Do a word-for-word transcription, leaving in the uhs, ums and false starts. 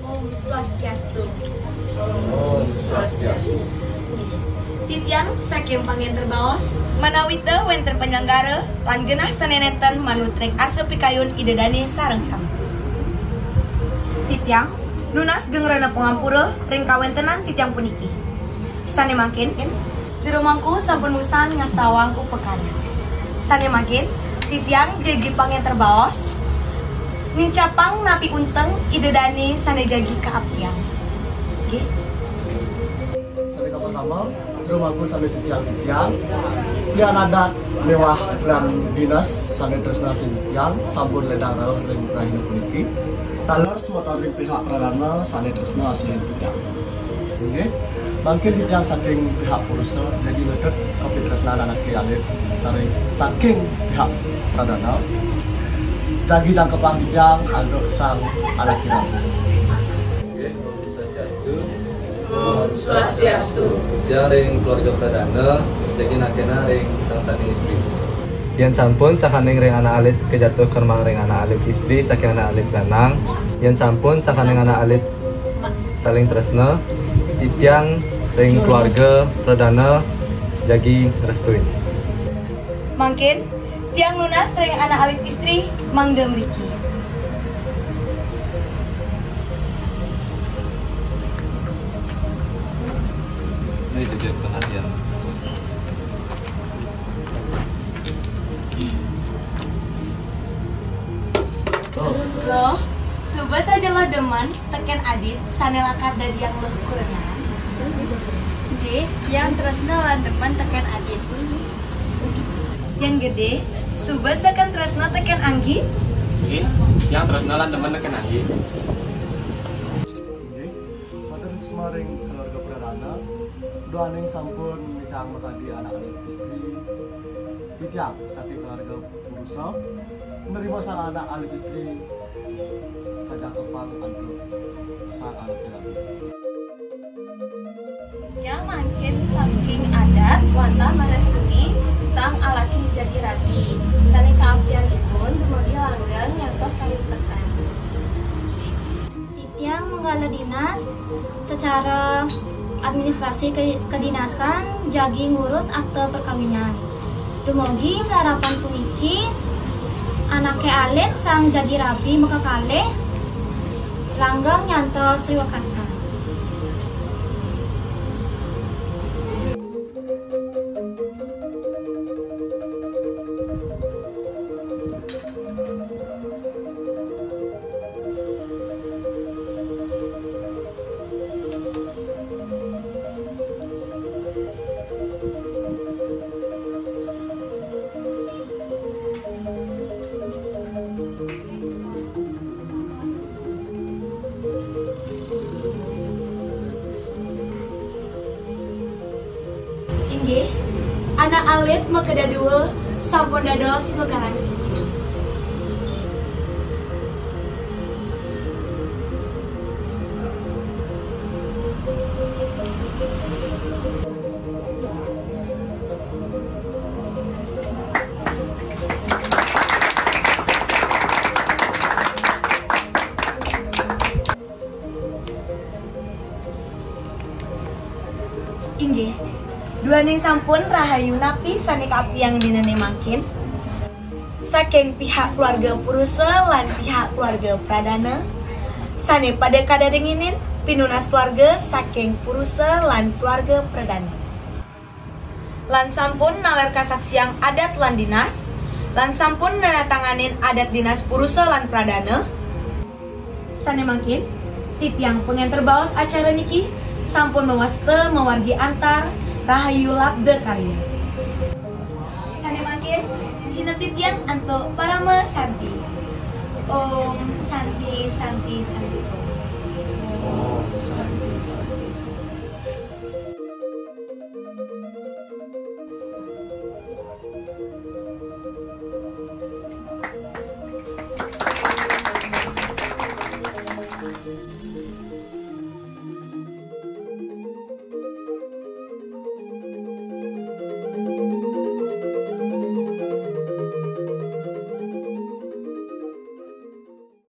Om Swastiastu. Om Swastiastu. Titiang saking pangenter baos, manawita wénten panyelenggara lan genah sané nénten manut ring arsa pikayun Ida Dané sareng sami. Titiang nunas geng rena pangampura ring kawéntenan titiang puniki. Sané mangkin, Jero Mangku sampun wusan ngastawang upakara. Sané mangkin, titiang jagi pangenter baos, nincapang napi unteng Ida Dané sané jagi kaaptiang. Nggih. Sané kapertama, Jero Mangku sané sikian titiang, tiang adat miwah lan dinas sané tresna sikian sampun lédang rauh ring rahina puniki. Taler semeton ring pihak pradana sané tresna sihin titiang. Inggih, mangkin titiang saking pihak purusa jagi ngedut kapitresnan anaké alit, sareng saking pihak pradana jagi jangkepang titiang antuk sang alaki rabi. Inggih, Om Swastiastu. Om Swastiastu. Titiang ring keluarga pradana, jagi nakénang ring sang sané istri. Yén sampun sakaning ring anak alit kajatuh kermang ring anak alit istri saking anak alit lanang, yén sampun sakaning anak alit saling tresna, titiang ring keluarga pradana jagi ngrestuin. Mangkin, tiang nunas ring anak alit istri mangda mriki. Ini jadi penantian. Loh, suba saja lo demen tekén adit sané lakar dadiang luh kurenan. Nggih, tiang tresna lan demen tekén adit. Yén gedé, suba saken tresna tekén anggi. Nggih, tiang tresna lan demen tekén anggi. Inggih, matur suksma ring keluarga pradana, duaning sampun ngicang makadi anak alit istri. Titiang saking keluarga purusa, nerima sang anak alit istri kajangkepang antuk sang alaki rabi. Tiang mangkin saking adat wantah marestui sang alaki jagi rabi, sané kaaptianipun dumugi langgeng nyantos kalih pesan. Titiang manggala dinas, secara administrasi ke-, kedinasan jagi ngurus akte perkawinan. Dumugi nglarapan puniki, anaké alit sang jagi rabi makakalih langgeng nyantos sriwekasan. Anak alit makeda dua sampun dados nukaran cincin. Inggih, duaning sampun rahayu napi sane kaaptiang dinane mangkin? Saking pihak keluarga purusa lan pihak keluarga pradana, sane pada kadadenginin pinunas keluarga saking purusa lan keluarga pradana. Lan sampun naler kasaksiang adat lan dinas, lan sampun neretanganin adat dinas purusa lan pradana. Sane mangkin, titiang pangenter baos acara niki sampun mawasta mawargi antar rahayu labda karya. Sane mangkin, sineb titiang antuk parama santi. Om Santi, Santi, Santi Om.